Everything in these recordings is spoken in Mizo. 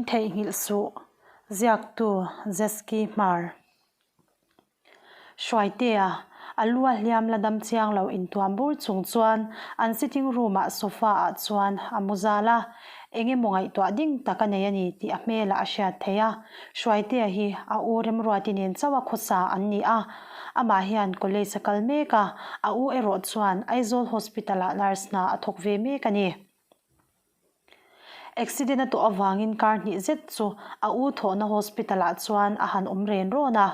theihnghilh suh, ziaktu Zesky Hmar. Hruaitea, a lu a hliam la dam chiang lo intuam bur chung chuan an sitting room ah sofa ah chuan a mu zal a, eng emaw ngaihtuah ding tak a nei a ni tih a hmelah a hriat theih a. Hruaitea hi a u Remruati nen chauh a khawsa an ni a, amah hian college a kal mek a, a u erawh chuan Aizawl Hospital ah nurse hna a thawk ve mek a ni. Accident a tawh avangin kar hnih zet chu a u thawhna hospital ah chuan a han awm ren rawn a,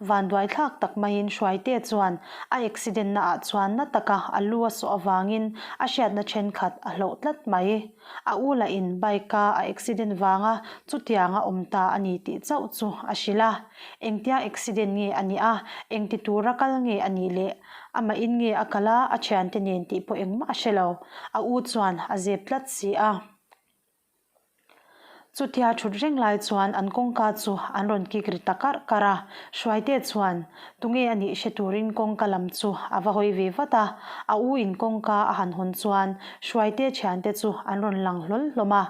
vanduai thlak tak maiin Hruaite chuan a accident na ah chuan na taka a lu a sawh avangin a hriatna thenkhat a hloh tlat mai. A u lahin bike a a accident vanga chutianga awm ta a ni tih chauh chu a hrilh a. Engtia accident nge a nih a, engti tura kal nge a nih leh amah in nge a kal a, a thiante nen tih pawh engmah a hre lo. A u chuan a zep tlat si a. Chutia thut reng lai chuan an kawngka chu an rawn kik ri ta karh karh a. Hruaite chuan tunge a nih hre turin kawngka lam chu a va hawi ve vat a. A u in kawngka a han hawn chuan Hruaite thiante chu an rawn lang hlawl hlawm a.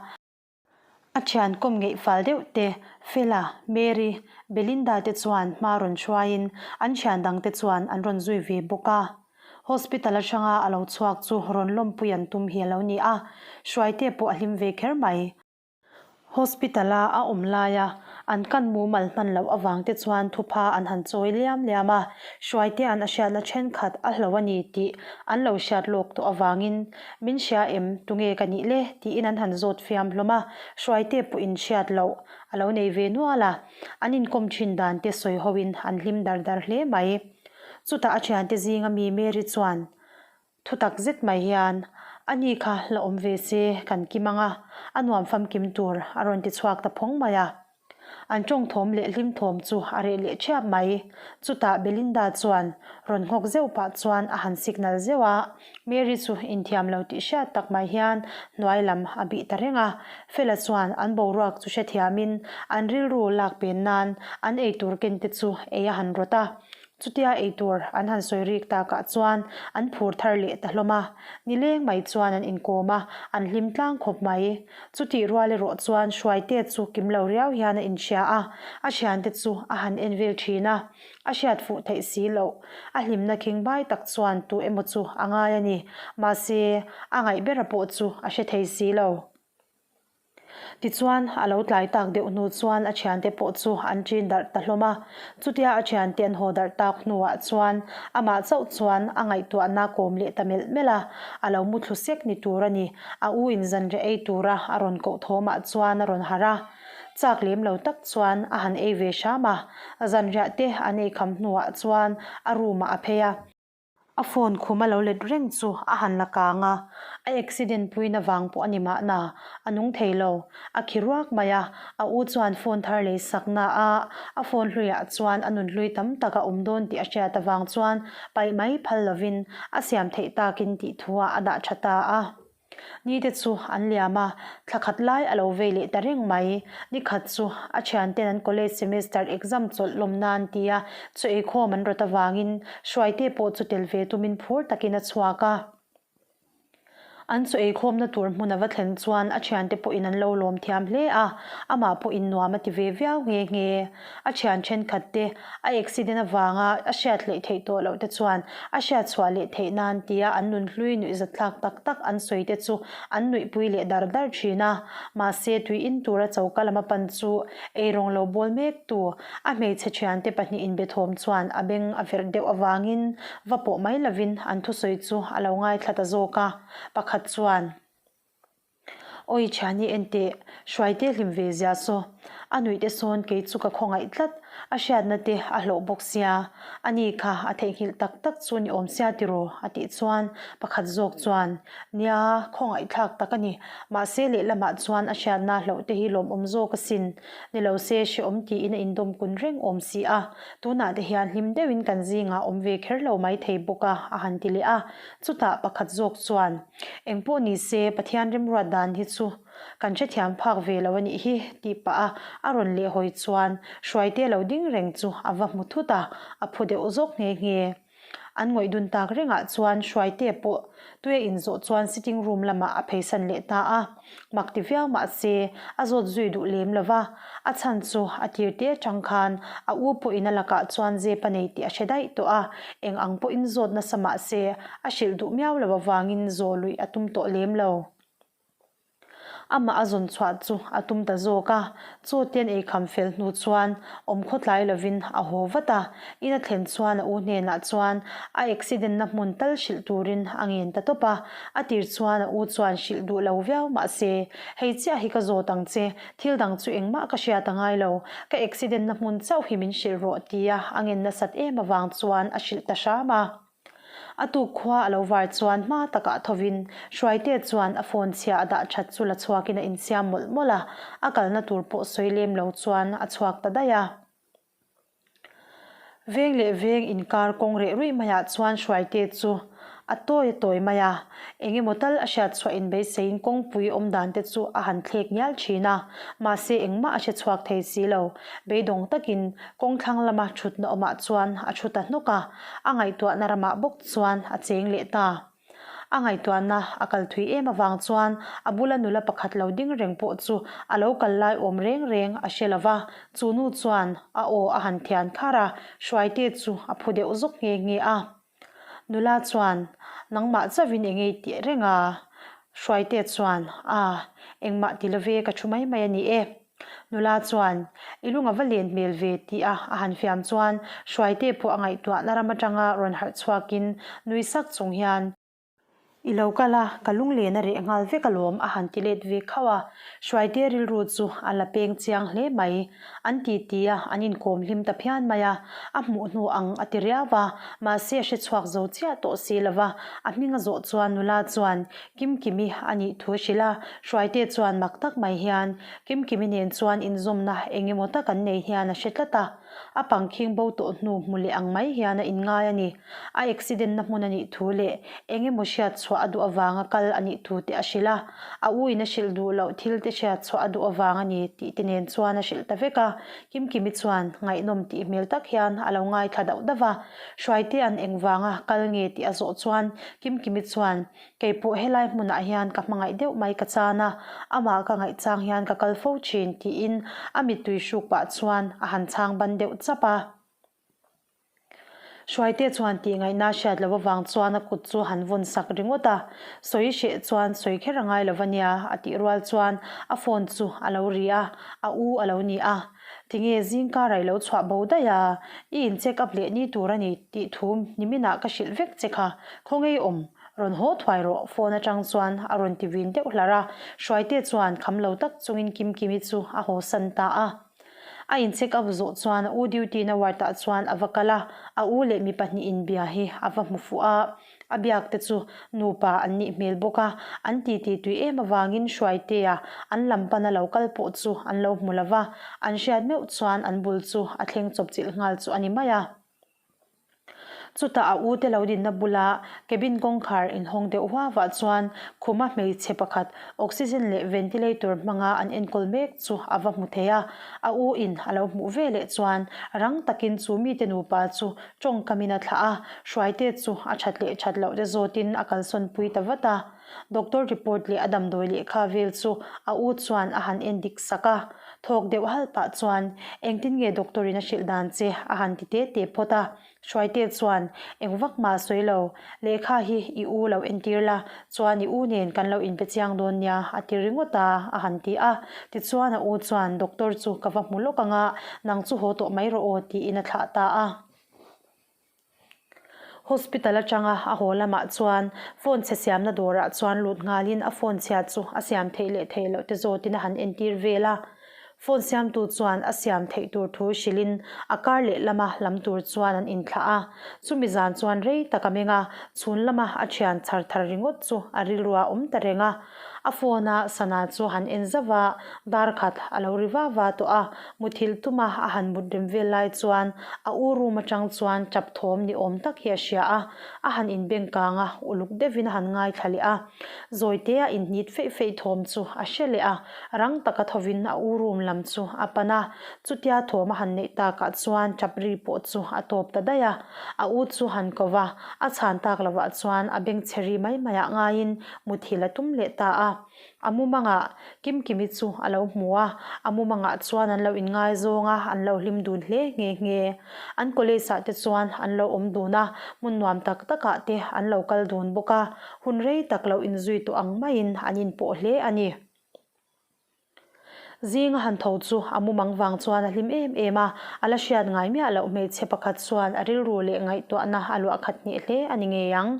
A thian kawm ngeih fal deuh te, Fela, Mary, Belinda te chuan hma rawn hruaiin an thian dang te chuan an rawn zui ve bawk a. Hospital atanga a lo chhuak chu rawn lawmpui an tum hi a lo ni a, Hruaite pawh a hlim ve kher mai. Hospital a a awm laia an kan mumal hman loh avang te chuan thupha an han chawi liam liam a, Hruaitea'n a hriatna thenkhat a hlo a ni tih an lo hriat lawk tawh avangin Min hria em? Tunge ka nih le? tiin an han zawt fiam hlawm a, Hruaite pawh in hriat loh a lo nei ve nual a, an inkawm thin dan te sawi ho in an hlim dar dar hle mai. Chutah a thiante zinga mi Mary chuan thutak zet mai hian, A ni kha la awm ve se kan kim ang a, a nuam famkim tur a rawn ti chhuak ta phawng mai a. An tawng thawm leh hlim thawm chu a reh leh thiap mai. Chutah Belinda chuan rawn nghawk zeuh pah chuan a han signal zeuh a, Mary chu inthiam lo tih hriat tak mai hian hnuai lam a bih ta reng a. Fela chuan an boruak chu hrethiamin an rilru lak pen nan an eitur ken te chu ei a han rawt a. Chutia eitur an han sawi rik takah chuan an phur thar leh ta hlawm a, nileng mai chuan an inkawm a, an hlim tlang khawp mai. Chutih rual erawh chuan Hruaite chu kim lo riau hian a inhria a, a thiante chu a han en vel thin a, a hriat fuh theih si loh. A hlimna khing bai tak chuan tu emaw chu a ngai a ni, mahse a ngaih bera pawh chu a hre thei si lo. Tichuan, a lo tlai tak deuh hnu chuan a thiante pawh chu an ṭin darh ta hlawm a. Chutia a thiante an haw darh tak hnuah chuan amah chauh chuan a ngaihtuahna kawm leh ta melh melh a, a lo muthlu sek ni tur a ni. A u in zanriah ei tura a rawn koh thawmah chuan a rawn harh a. Chak lem lo tak chuan a han ei ve hram a. Zanriah te an ei kham hnuah chuan a room ah a phei a. A phone khum a lo let reng chu a han la kang a, a accident puina vang pawh a ni mahna, a nung thei lo. A khi ruak mai a, a u chuan phone thar lei sak na a, a phone hluiah chuan a nun hlui tam tak a awm dawn tih a hriat avang chuan paih mai phal lovin a siam theih takin tih thuah a dah tha ta a. Ni te chu an liam a, thla khat lai a lo vei leh ta reng mai. Ni khat chu a thianten an college semester exam chawlh lawm nan tia chaw eikhawm an rawt avangin Hruaite pawh chu tel ve tumin phur takin a chhuak a. An chaw eikhawmna tur hmun a va thlen chuan a thiante pawhin an lo lawm thiam hle a, amah pawhin nuam a ti ve viau nghe nghe. A thian thenkhat te a accident avanga a hriat hleih theih tawh loh te chuan a hriat chhuah leh theih nan tia an nun hlui nuih zatthlak tak tak an sawi te chu an nuihpui leh dar dar thin a. Mahse tui in tura choka lama pan chu eirawng lo bawl mek tu a hmeichhe thiante pahnihin bethawm chuan a beng a verh deuh avangin va pawh mai lovin an thusawi chu a lo ngaithla ta zawk a. Pakhat chuan. Awi thiani enteh, Hruaite hlim ve zia saw. A nuih te sawn kei chu ka khawngaih tlat, a hriatna te a hlawh bawk sia. A ni kha a theihnghilh tak tak chu ni awm sia tiraw? a tih chuan pakhat zawk chuan, Nia, khawngaihthlak tak a ni. Mahse lehlamah chuan a hriatna hlauh te hi lawmawm zawk asin. Ni lo se hrehawm tiin a indawm kun reng awm si a. Tunah te hian hlim deuhin kan zingah awm ve kher lo mai thei bawk a, a han ti leh a. Chutah pakhat zawk chuan, Eng pawh ni se, Pathian remruat dan hi chu kan hrethiam phak ve lo a nih hi, tih pah a a rawn lehhawi chuan Hruaite lo ding reng chu a va hmu thut a, a phu deuh zawk nghe nghe. An ngawih dun tak rengah chuan Hruaitea pawh tui a inzawh chuan sitting room lamah a pheisan leh ta a. Mak ti viau mah se, a zawt zui duh lem lo va, a chhan chu a tir te atang khan a u pawhin a lakah chuan zep a nei tih a hre daih tawh a, eng ang pawhin zawt nasa mah se, a hrilh duh miau lo avangin zawh luih a tum tawh lem lo. Amah a zawn chhuah chu a tum ta zawk a, chaw te an eikham fel hnu chuan awm khawtlai lovin a haw vat a, in a thlen chuan a u hnenah chuan a accident na hmun tal hrilh turin a ngen ta tawp a, A tir chuan a u chuan hrilh duh lo viau mah se, Hei chiah hi ka zawt ang che, thil dang chu engmah ka hriat a ngai lo, ka accident na hmun chauh hi min hrilh rawh tia a ngen nasat em avang chuan a hrilh ta hram a. A tuk khua a lo var chuan hma takah thovin Hruaitea chuan a phone chhia a dah that chu la chhuakin a insiam mawlh mawlh a, a kalna tur pawh sawi lem lo chuan a chhuak ta daih a. Veng leh veng inkar kawng reh ruih maiah chuan Hruaite chu a tawi a tawi mai a, eng emaw tal a hriat chhuah inbeiseiin kawngpui awm dan te chu a han thlek ngial thin a, mahse engmah a hre chhuak thei si lo. Beidawng takin kawng thlang lama thutna awmah chuan a thu ta hnawk a, a ngaihtuahna ramah bawk chuan a cheng leh ta. A ngaihtuahna a kal thui em avang chuan a bula nula pakhat lo ding reng pawh chu a lo kal lai awm reng reng a hre lo va, chu nu chuan a aw a han thian khar a, Hruaite chu a phu deuh zawk nghe nghe a. Nula chuan, Nangmah chauhin eng ei tih reng a? Hruaite chuan, A, engmah ti love ka thu mai mai a ni e. Nula chuan, I lung a va len hmel ve tih a a han fiam chuan Hruaite pawh a ngaihtuahna ram atanga rawn harh chhuakin nui sak chung hian, I lo kal a, ka lunglen a reh nghal vek alawm a han ti let ve khauh a. Hruaite rilru chu a la peng chiang hle mai. An ti ti a, an inkawm hlim ta phian mai a. A hmuh hnu ang a ti riau a, mahse a hre chhuak zo chiah tawh si lo va. A hming a zawh chuan nula chuan Kimkimi a nih thu a hrilh a, Hruaite chuan mak tak mai hian Kimkimi nen chuan inzawmna eng emaw tak an nei hian a hre tlat a, a pangkhing bo tawh hnu hmu leh ang mai hian a inngai a ni. A accident na hmun a nih thu leh eng emaw hriat chhuah a duh avanga kal a nih thu te a hrilh a, a u in a hrilh duh loh thil te hriat chhuah a duh avang a ni tih te nen chuan a hrilh ta vek a. Kimkimi chuan ngaihnawm tih hmel tak hian a lo ngaithla dauh dauh a, Hruaitea'n engvanga kal nge tih a zawh chuan Kimkimi chuan Kei pawh helai hmunah hian ka hmangaih deuh mai ka chan a, amah ka ngaih chang hian ka kal fo thin tiin a mittui hruk pah chuan a han chhang ban deuh chap a. Hruaite chuan tih ngaihna hriat loh avang chuan a kut chu han vawn sak ringawt a, sawi hreh chuan sawi kher a ngai lo va nia a tih rual chuan a phone chu a lo ri a, a u a lo ni a. Tinge zingkar a i lo chhuah bo daih a, i in check up leh ni tur a ni tih thu niminah ka hrilh vek che kha, khawnge i awm? Rawn haw thuai rawh, phone atang chuan a rawn ti vin deuh hlar a, Hruaite chuan kham lo tak chungin Kimkimi chu a haw san ta a. A in check up zawh chuan a u duty na ward ah chuan a va kal a, a u leh mi pahnih inbia hi a va hmu fuh a, a biak te chu nupa an nih hmel bawk a, an titi tui em avangin Hruaitea an lam pana lo kal pawh chu an lo hmu lo va, an hriat meuh chuan an bul chu a thleng chawpchilh nghal chu a ni mai a. Chutah a u te lo dinna bula cabin kawngkhar inhawng deuh huavah chuan khuma hmeichhe pakhat oxygen leh ventilator hmanga an enkawl mek chu a va hmu thei a. A u in a lo hmuh ve leh chuan rang takin chu mite nupa chu tawngkamin a thlah a, Hruaite chu a that leh that loh te zawtin a kalsawn pui ta vat a. Doctor report leh a damdawi lehkha vel chu a u chuan a han en dik sak a, thawk deuh halh pah chuan, Engtin nge doctor in a hrilh dan che? a han ti te te phawt a. Hruaite chuan, Eng vak mah sawi lo, lehkha hi i u lo entir la, chuan i u nen kan lo inpe chiang dawn nia a ti ringawt a, a han ti a. Tichuan a u chuan, Doctor chu ka va hmu lawk ang a, nang chu haw tawh mai rawh aw tiin a thlah ta a. Hospital atanga a haw lamah chuan phone chhe siamna dawrah chuan lut nghalin a phone chhia chu a siam theih leh theih loh te zawtin a han entir vel a. Phone siamtu chuan a siam theih tur thu hrilhin a kar leh lama lam tur chuan an inthlah a. Chumi zan chuan rei tak a meng a, chhun lama a thian chhar thar ringawt chu a rilruah a awm ta reng a. A phone a sana chu han en zauh a, dar khat a lo ri va va tawh a. Muthilh tuma a han mut rem vel lai chuan a u room atang chuan tap thawm ni awm tak hi a hria a. A han inbeng kang a, uluk deuhin a han ngaithla leh a. Zawitea inhnit feih feih thawm chu a hre leh a, rang taka thovin a u room lam chu a pan a. Chutia thawm a han neih takah chuan tap ri pawh chu a tawp ta daih a. A u chu han ko va, a chhan tak lovah chuan a beng chhe ri mai maiah ngaiin muthilh a tum leh ta a. A mumangah Kimkimi chu a lo hmu a, a mumangah chuan an lo inngaizawng a, an lo hlim dun hle nghe nghe. An college ah te chuan an lo awm dun a, hmun nuam tak takah te an lo kal dun bawk a, hun rei tak lo inzui tawh ang maiin an inpawh hle a ni. Zing a han tho chu a mumang vang chuan a hlim em em a, a la hriat ngai miah loh hmeichhe pakhat chuan a rilru leh ngaihtuahna a luah khat hneh hle a ni ngei ang.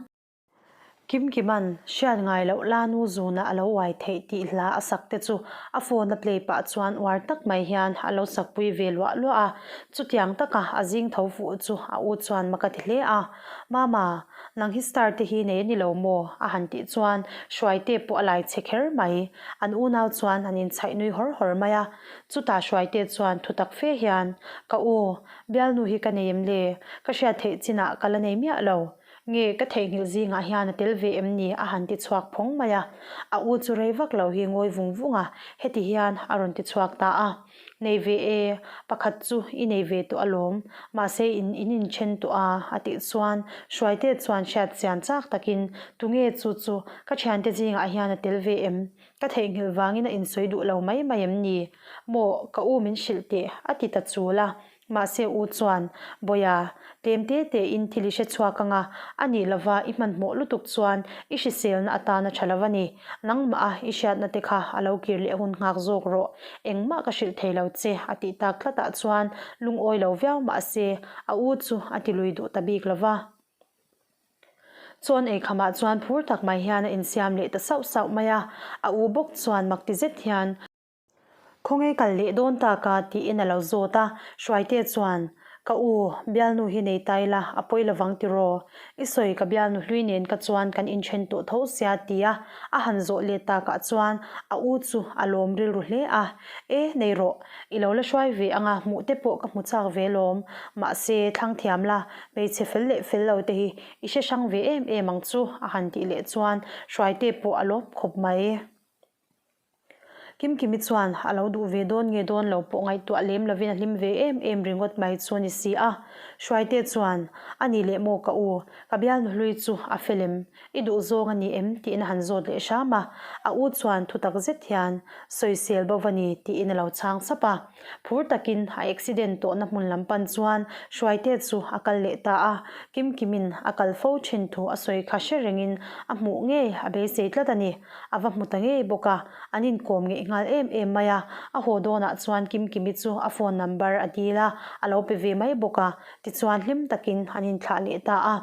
Kimkima'n hriat ngai loh Lanu zuna a lo uai theih tih hla a sak te chu a phone a play pah chuan uar tak mai hian a lo sakpui ve luah luah a, chutiang taka a zing tho fuh chu a u chuan mak a ti hle a. Mama, nang hi star te hi nei a ni lo maw? a han tih chuan Hruaite pawh a lai che kher mai. An unau chuan an inchhaih nui hawr hawr mai a. Chutah Hruaite chuan thutak fe hian, Ka u, bialnu hi ka nei em le? Ka hriat theih chinah ka la nei miah lo. Nge ka theihnghilh zingah hian a tel ve em ni? a han ti chhuak phawng mai a. A u chu rei vak lo hi ngawi vung vung a, heti hian a rawn ti chhuak ta a. Nei ve e, pakhat chu i nei ve tawh alawm, mahse in in inthen tawh a, a tih chuan Hruaite chuan hriat chian chak takin, Tunge chu chu, ka thiante zingah hian a tel ve em? Ka theihnghilh vangin a insawi duh lo mai mai em ni? Maw, ka u min hrilh teh, a ti ta chul a. Mahse u chuan, Bawiha, tlem te te in thil i hre chhuak anga, a nih lova i hmanhmawh lutuk chuan i hriselna atan a tha lo a ni. Nangmah a i hriatna te kha a lo kir leh hun nghak zawk rawh. Engmah ka hrilh thei lo che, a tih tak tlatah chuan lungawi lo viau mahse a u chu a ti lui duh ta bik lova. Chuan eikhamah chuan phur tak mai hian a insiam leh ta sauh sauh mai a, a u bawk chuan mak ti zet hian, Khawnge kal leh dawn tak a? tiin a lo zawt a. Hruaite chuan, Ka u, bialnu hi nei ta ila, a pawi lovang tiraw? I sawi ka bialnu hlui nen ka chuan kan inthen tawh tho sia tia a han zawh let takah chuan a u chu a lawm rilru hle a. E, nei rawh, i lo la hruai ve anga hmuh te pawh ka hmu chak ve lawm. Mahse, thlang thiam la, hmeichhe fel leh fel lo te hi i hre hrang ve em em ang chu a han tih leh chuan Hruaite pawh a lawm khawp mai. Kimkimi chuan a lo duh ve dawn nge dawn lo pawh ngaihtuah lem lovin a hlim ve em em ringawt mai chu a ni si a. Hruaite chuan, A nih leh maw ka u, ka bialnu hlui chu a fel em? I duh zawng a ni em? tiin a han zawt leh hram a. A u chuan thutak zet hian, Sawisel bo va ni, tiin a lo chhang sap a. Phur takin a accident tawhna hmun lam pan chuan Hruaite chu a kal leh ta a, Kimkimin a kal fo thin thu a sawi kha hre rengin a hmuh ngei a beisei tlat a ni. A va hmu ta ngei bawk a, an inkawm ngeih nghal em em mai a. A haw dawnah chuan Kimkimi chu a phone number a dil a, a lo pe ve mai bawk a, tichuan hlim takin an inthlah leh ta a.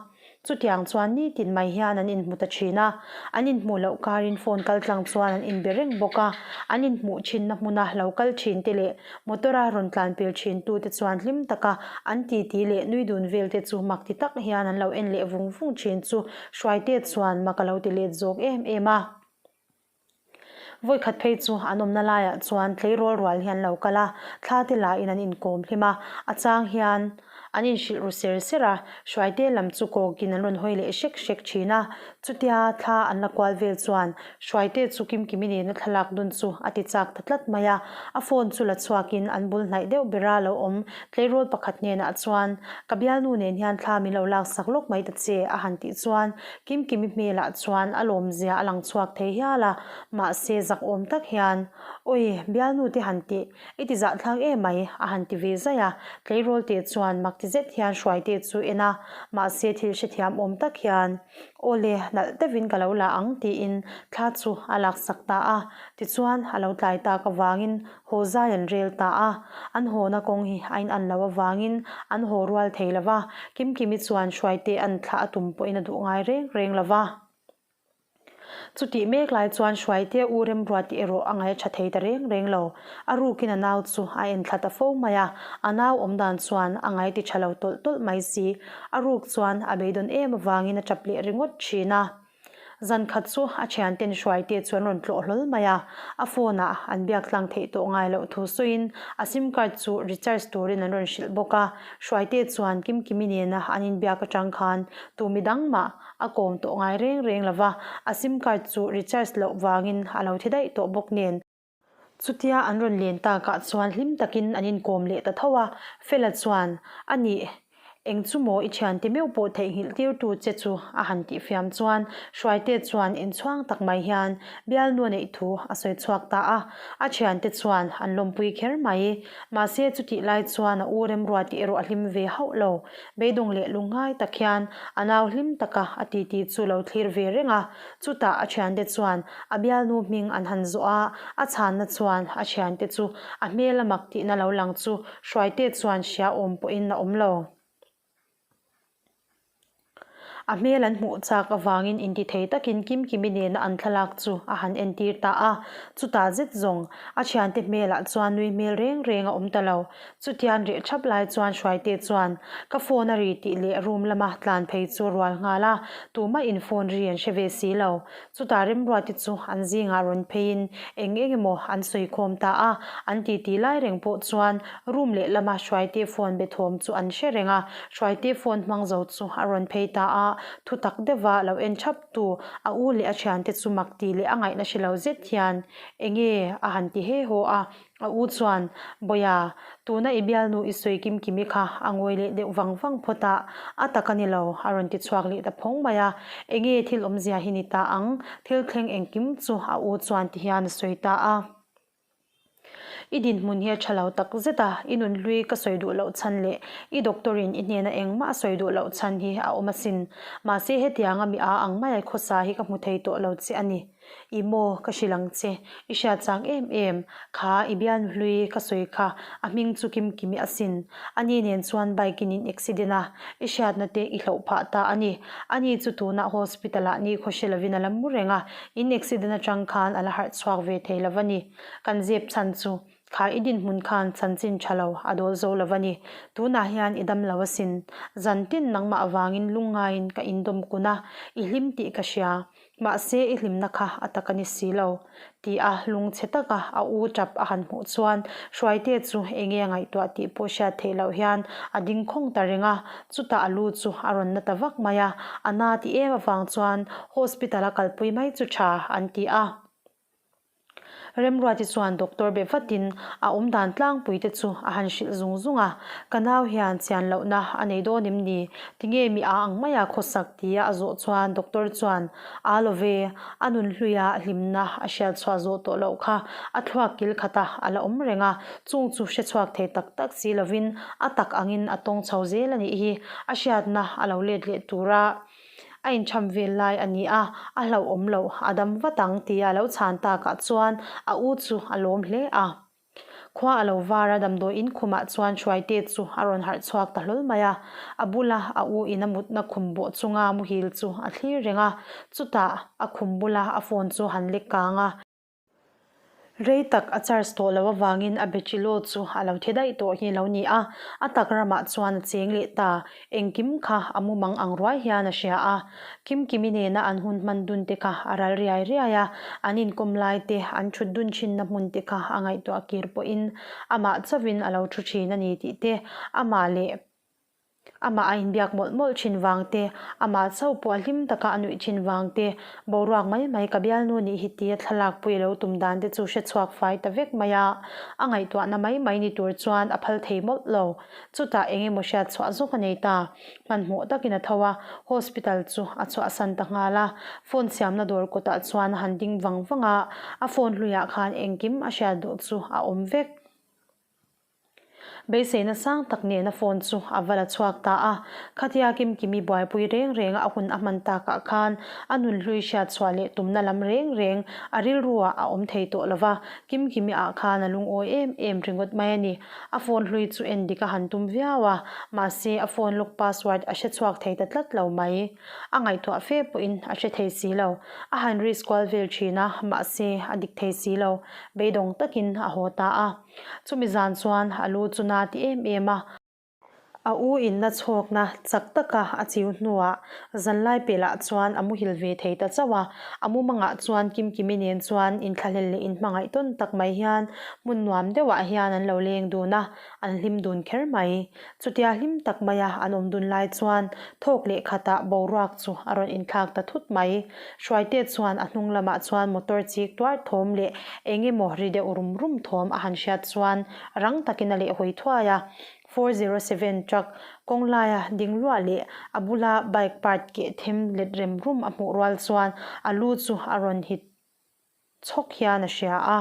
Chutiang chuan nitin mai hian an inhmu ta thin a, an inhmuh loh karin phone kal tlang chuan an inbe reng bawk a, an inhmuh thinna hmuna lo kal thin te leh motor-a rawn tlan pel thin tute chuan hlim taka an titi leh nui dun vel te chu mak ti tak hian an lo en leh vung vung thin chu Hruaite chuan mak a lo ti let zawk em em a. Vawikhat phei chu an awmna laiah chuan tleirawl rual hi an lo kal a, thla te lahin an inkawm hlim a, a chang hian an inhrilh ru ser ser a, Hruaite lam chu kawkin an rawn hawi leh hrek hrek thin a. Chutia thla an la kual vel chuan Hruaite chu Kimkimi nena thlalak dun chu a ti chak ta tlat mai a, a phone chu la chhuakin an bul hnaih deuh bera lo awm tleirawl pakhat hnenah chuan, Ka bialnu nen hian thla min lo laksak lawk mai ta che, a han tih chuan Kimkimi hmelah chuan a lawmzia a lang chhuak thei hial a, mahse zak awm tak hian, Awi, bialnu te han tih, i ti zahthlak em mai, a han ti ve zaih a. Tleirawl te chuan mak ti zet hian Hruaite chu en a, mahse thil hrethiam awm tak hian, Aw le, nalh deuhin ka lo la ang, tiin thla chu a laksak ta a. Tichuan, a lo tlai tak avangin Haw zai an rel ta a, an hawna kawng hi a in an loh avangin an haw rual thei lo va, Kimkimi chuan Hruaite an thlah a tum pawhin a duh ngai reng reng lo va. Chutih mek lai chuan Hruaite u Remruati erawh a ngaih a tha thei ta reng reng lo. A rukin a nau chu a en thla ta fo mai a, a nau awm dan chuan a ngai ti tha lo tawlh tawlh mai si. A ruk chuan a beidawn em avangin a tap leh ringawt thin a. Zan khat chu a thianten Hruaite chu an rawn tlawh hlawl mai a, a phone ah an biak tlang theih tawh ngai loh thu sawiin a sim card chu recharge turin an rawn hrilh bawk a. Hruaite chuan Kimkimi nena an inbiak atang khan tu midang mah a kawm tawh ngai reng reng lo va, a sim card chu recharge loh vangin a lo thi daih tawh bawk nen. Chutia an rawn len takah chuan hlim takin an inkawm leh ta tho a, Fela chuan, A nih, eng chu maw i thiante meuh pawh theihnghilh tirtu che chu a han tih fiam chuan Hruaite chuan inchhuang tak mai hian bialnu a neih thu a sawi chhuak ta a, a thiante chuan an lawmpui kher mai. Mahse chutih lai chuan a u Remruati erawh a hlim ve hauh lo. Beidawng leh lungngai tak hian a nau hlim taka a titi chu lo thlir ve reng a, Chutah a thiante chuan a bialnu hming an han zawh a, a chhanna chuan a thiante chu a hmel a mak tihna lo lang chu Hruaite chuan hria awm pawhin a awm lo. A hmel an hmuh chak avangin intithei takin Kimkimi nena an thlalak chu a han entir ta a, chutah zet zawng a thiante hmelah chuan nui hmel reng reng a awm ta lo. Chutian reh thap lai chuan Hruaite chuan ka phone a ri tih leh room lama tlan phei chu a rual nghal a, tumah in phone ri an hre ve si lo. Chutah Remruati chu an zingah rawn pheiin eng eng emaw an sawi khawm ta a, an titi lai reng pawh chuan room leh lama Hruaite phone be thawm chu an hre reng a, Hruaite phone hmang zo chu a rawn phei ta a, thu tak deuha lo en thap tu a u leh a thiante chu mak tih leh a ngaihna hre lo zet hian enge a han ti he haw a, A u chuan, Bawia, tuna i bialnu i sawi kim kimi kha a ngawi leh deuh vang vang phawt a, a tak a ni lo, a rawn ti chhuak leh ta phawng mai a. Enge thil awmzia hi ni ta ang? Thil thleng engkim chu a u chuan ti hian a sawi ta a. I dinhmun hi a tha lo tak zet a, i nunhlui ka sawi duh loh chhan leh i doctor in i hnena engmah a sawi duh loh chhan hi a awm asin. Mahse hetianga mi a ang mai khawsa hi ka hmu thei tawh lo che a ni. I maw, ka hrilh ang che, i hriat chang em em, kha i bialnu hlui ka sawi kha, a hming chu Kimkimi asin. Ani nen chuan bike in in accident a, i hriatna te i hloh phah ta a ni. Ani chu tunah hospital ah ni khaw hre lovin a la mu reng a, in accident atang khan a la harh chhuak ve thei lo a ni. Kan zep chhan chu Kha i dinhmun khan chanchin tha lo a dawl zo lo a ni. Tunah hian i dam lo asin. Zan tin nangmah avangin lungngaiin ka indawm kun a, i hlim tih ka hria. Mahse i hlimna kha a tak a ni si lo. Ti a lungchhe taka a u tap a han hmuh chuan Hruaite chu enge a ngaihtuah tih pawh hriat theih loh hian a ding khawng ta reng a, chutah a lu chu a rawn na ta vak mai a, a na ti em avang chuan hospital a kalpui mai chu tha an ti a. Remruati chuan doctor be vatin a awm dan tlangpui te chu a han hrilh zung zung a, Ka nau hian chian lohna a nei dawn em ni? Tinge mi a ang maia khawsak tia a zawh chuan doctor chuan, Aa lo ve, a nun hluia hlimna a hriat chhuah zawh tawh loh kha a thluak kil khat a, a la awm reng a, chung chu hre chhuak thei tak tak si lovin a tak angin a tawng chho zel a nih hi, a hriatna a lo let leh tura. A inchham vel lai a ni a, a hlauhawm loh, a dam vat ang tia a lo chhan takah chuan a u chu a lawm hle a. Khua a lo var a, damdawi in khumah chuan Hruaite chu a rawn harh chhuak ta hlawl mai a. A bula a u in a mutna khum bawh chunga muhil chu a thlir reng a, chutah a khum bula a phone chu han lek kang a. Rei tak a charge tawh loh avangin a battery low chu a lo thi daih tawh hi lo ni a, a tak ramah chuan a cheng leh ta. Engkim kha a mumang ang ruai hian a hria a. Kimkimi nena an hun hman dun te kha a ral riai riai a, an inkawm lai te, an thut dun thinna hmun te kha a ngaihtuah kir pawhin amah chauhin a lo thu thin a ni tih te, amah leh Amah a inbiak mawlh mawlh thin vang te, amah chauh pawh a hlim taka a nuih thin vang te, boruak mai mai ka bialnu nih hi tia thlalak pui a lo tum dan te chu hre chhuak fai ta vek mai a. A ngaihtuahna mai mai ni tur chuan a phal thei mawlh lo. Chutah eng emaw hriat chhuah zawk a nei ta. Hmanhmawh takin a tho a, hospital chu a chhuahsan ta nghal a. Phone siamna dawr kawtah chuan a han ding vang vang a, a phone hluiah khan engkim a hriat duh chu a awm vek. Beiseina sang tak nena phone chu a va la chhuak ta a. Khatia Kimkimi buaipui reng renga a hun a hman takah khan a nunhlui hriat chhuah leh tumna lam reng reng a rilruah a awm thei tawh lova, Kimkimi ah khan a lungawi em em ringawt mai a ni. A phone hlui chu en dik a han tum viau a, mahse a phone lock password a hre chhuak thei ta tlat lo mai. A ngaihtuah fe pawhin a hre thei si lo. A han risk kual vel thin a, mahse a dik thei si lo. Beidawng takin a haw ta a. Chumi zan chuan a lu chu na ti em em a. A u in na chhawkna chak taka a chiu hnuah zanlai pelah chuan a muhil ve thei ta chauh a. A mumangah chuan Kimkimi nen chuan inthlahlel leh inhmangaih tawn tak mai hian hmun nuam deuhah hian an lo leng dun a, an hlim dun kher mai. Chutia hlim tak maia an awm dun lai chuan thawk leh khatah boruak chu a rawn inthlak ta thut mai. Hruaite chuan a hnung lamah chuan motor chik tuar thawm leh eng emaw ri deuh rum rum thawm a han hriat chuan rang takin a lehhawi thuai a. 407 truck kawng laia ding luah leh a bula bike part keh them let rem rum a hmuh rual chuan a lu chu a rawn hit chhawk hian a hria a.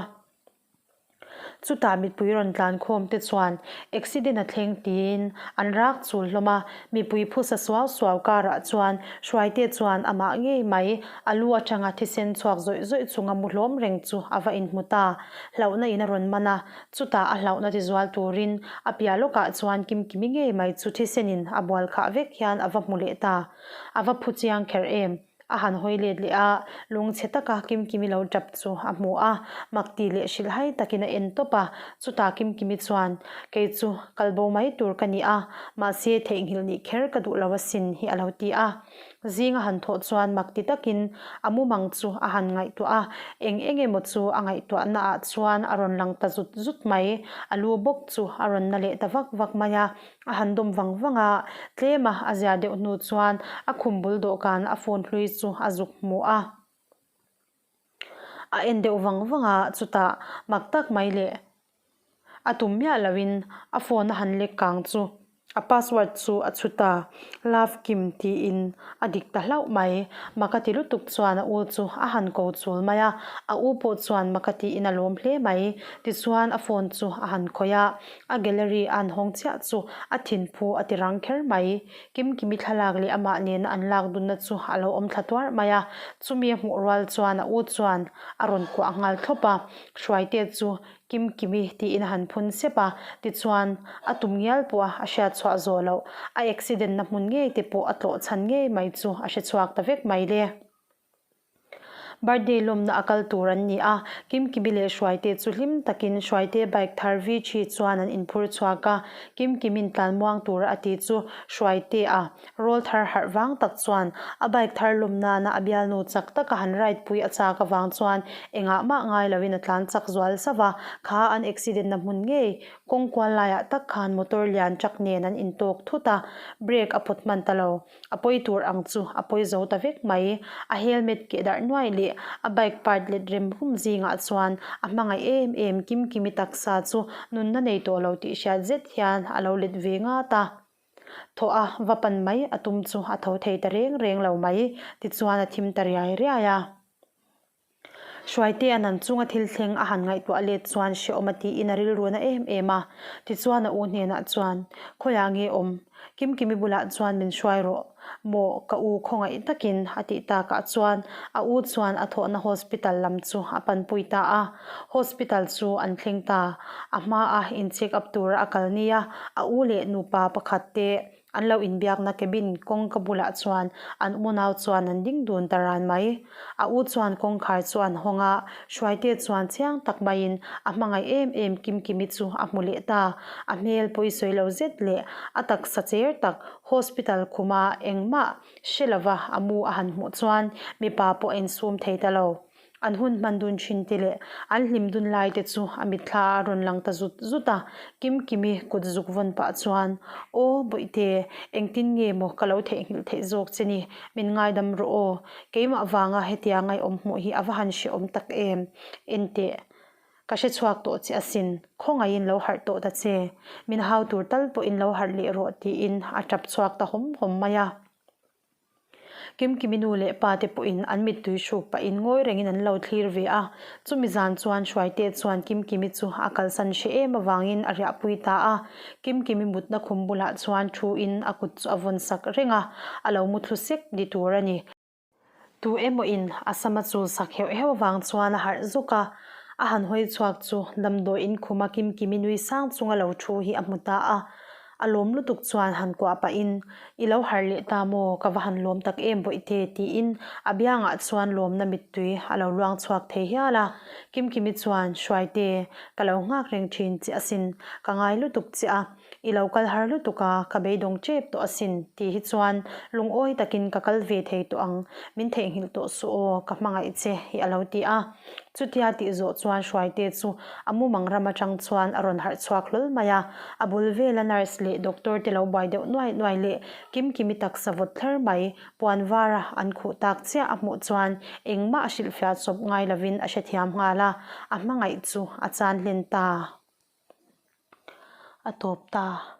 Chutah mipui rawn tlan khawm te chuan accident a thleng tiin an rak chul hlawm a, mipui phusa suau suau karah chuan Hruaite chuan amah ngei mai a lu atanga thisen chhuak zawih zawih chunga mu hlawm reng chu a va inhmu ta. Hlauhna in a rawn man a, chutah a hlauhna tizual turin a piah lawkah chuan Kimkimi ngei mai chu thisenin a bual khah vek hian a va hmu leh ta. A va phu chiang kher em? A han hawi let leh a, lungchhe taka Kimkimi lo tap chu a hmu a, makti leh hrilhhai takin a en tawp a. Chutah Kimkimi chuan, Kei chu kal bo mai tur ka ni a, mahse theihnghilh nih kher ka duh lo asin hi a lo ti a. Zing a han thawh chuan makti takin a mumang chu a han ngaihtuah a, eng eng emaw chu a ngaihtuahna ah chuan a rawn lang ta zut zut mai, a lu bawk chu a rawn na leh ta vak vak mai a. A han dawm vang vang a, tlema a zia deuh hnu chuan a khum bul dawhkan a phone hlui chu a zuk hmu a. A en deuh vang vang a, chutah mak tak mai leh a tum miah loin a phone a han lek kang chu a password chu a chhut a, Love Kim tiin a dik ta hlauh mai. Mak a ti lutuk chuan a u chu a han ko chul mai a, a u pawh chuan mak a tiin a lawm hle mai. Tichuan a phone chu a han khawih a, A gallery a an hawng chiah chu a thinphu a ti rang kher mai. Kimkimi thlalak leh amah nena an lak dunna chu a lo awm thla tuarh mai a. Chumi a hmuh rual chuan a u chuan a rawn kuah nghal thlawp a. Hruaite chu Kimkimi tiin a han phun sep a, tichuan a tum ngial pawh a a hriat chhuah zawh loh. A accident na hmun ngei te pawh a tlawh chhan ngei mai chu a hre chhuak ta vek mai le. Birthday lawmna a kal tur an ni a, Kimkimi leh Hruaite chu hlim takin Hruaite bike thar Vichi chuan an inphur chhuak a, Kimkimi'n tlanmuang tura a ti chu Hruaite-a rawl thar harh vang tak chuan a bike thar lawm nana a bialnu chak taka han ride pui a chak avang chuan engah mah ngai loin a tlan chak zual sauh a, kha an accident na hmun ngei kawng kual laiah tak khan motor lian truck nen an intawk thut a, brake a pawt hman ta lo. A pawi tur ang chu a pawi zo ta vek mai. A helmet keh darh nuai leh a bike part let rem rum zingah chuan a hmangaih em em Kimkimi taksa chu nunna nei tawh lo tih hriat zet hian a lo let ve ngat a. Thawh a va pan mai a tum chu a tho thei ta reng reng lo mai. Tichuan a thim ta riai riai a. Hruaitea'n an chunga thil thleng a han ngaihtuah let chuan hrehawm a tiin a rilru na em em a. Tichuan a u hnenah chuan, Khawiah nge awm? Kimkimi bulah chuan min hruai rawh maw ka u khawngaih takin a tih takah chuan a u chuan a thawhna hospital lam chu a panpui ta a. Hospital chu an thleng ta. A hmaa in check up tura a kal nia a u leh nupa pakhat te An lo inbiakna cabin kawngka bulah chuan an unau chuan an ding dun ta ran mai. A u chuan kawngkhar chu an hawng a, Hruaite chuan chiang tak maiin a hmangaih em em Kimkimi chu a hmu leh ta. A hmel pawisawi lo zet leh a taksa cher tak hospital khuma engmah hre lova a mu a han hmuh chuan mipa pawh a insum thei ta lo. An hun hman dun thin te leh an hlim dun lai te chu a mitthla a rawn lang ta zut zut a, Kimkimi kut zuk vawn pah chuan, Aw Bawihte, engtin nge maw ka lo theihnghilh theih zawk che ni, min ngaidam rawh aw, keimah vanga hetia ngaihawm hmuh hi a va han hrehawm tak em, enteh, ka hre chhuak tawh che asin, khawngaihin lo harh tawh ta che, min hau tur tal pawhin lo harh leh rawh tiin a tap chhuak ta hawm hawm mai a. Kimkimi nu leh pa te pawhin an mittui hruk pahin ngawi rengin an lo thlir ve a. Chumi zan chuan Hruaite chuan Kimkimi chu a kalsan hre em avangin a riahpui ta a. Kimkimi mutna khum bulah chuan thuin a kut chu a vawn sak reng a, a lo muthlu sek ni tur a ni. Tu emaw in a sama chul sak heuh heuh avang chuan a harh zuk a, a han hawi chhuak chu damdawi in khuma Kimkimi nui sang chunga lo thu hi a hmu ta a. A lawm lutuk chuan han kuah pahin, I lo harh leh ta maw? Ka va han lawm tak em Bawihte? tiin a biangah chuan lawmna mittui a lo luang chhuak thei hial a. Kimkimi chuan, Hruaite, ka lo nghak reng thin che asin, ka ngai lutuk che a. I lo kal har lutuk a, ka beidawng tep tawh asin, tih hi chuan lungawi takin ka kal ve thei tawh ang, min theihnghilh tawh suh aw, ka hmangaih che hi a lo ti a. Chutia tih zawh chuan Hruaite chu a mumang ram atang chuan a rawn harh chhuak hlawl mai a, a bul vela nurse leh doctor te lo buai deuh nuai nuai leh Kimkimi taksa vawt thlar mai puan vara an khuh tak chiah a hmuh chuan engmah a hrilhfiah chawp ngai lovin a hrethiam nghal a, a hmangaih chu a chan hlen ta. A tawp ta.